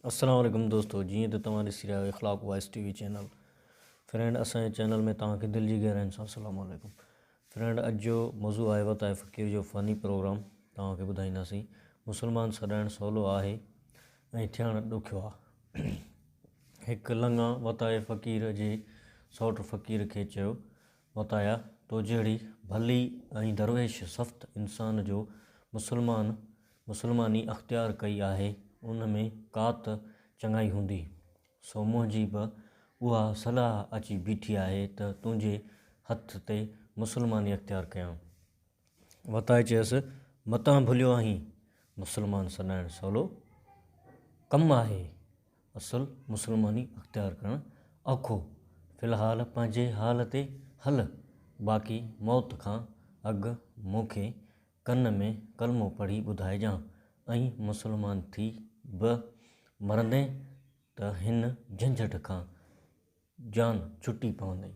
السلام عليڪم دوستو جيئن ته توهان ڏسي رهيا آهيو Akhlaq voice T V channel friend اسان جي چينل ۾ توهان کي دل جي گهراين سان السلام عليڪم فرينڊ اڄ جو موضوع آهي وتائي فقير جو فني پروگرام توهان کي ٻڌائينداسين مسلمان سڏائڻ سولو آهي ۽ ٿيڻ ڏکيو آهي هڪ لڱا وتائي فقير جي سئوٽ فقير کي چيو وتايا تو جهڙي ڀلي ۽ درويش صفت انسان جو مسلمان مسلماني اختيار ڪئي آهي ان ۾ ڪا ته چڱائي هوندي. سو منهنجي به اها صلاح اچي بيٺي آهي ته تنهنجي هٿ تي مسلماني اختيار ڪيان. وتائي چيس، متان ڀليو آهين، مسلمان سڏائڻ سولو ڪم آهي، اصل مسلماني اختيار ڪرڻ اوکو. في الحال پنهنجي حال تي هل، باقي موت کان اڳ مون کي ڪن ۾ ڪلمو پڙهي ٻڌائجان ۽ مسلمان ٿي به مرندين ته هن جهنجهٽ کان جان ڇٽي پوندئي.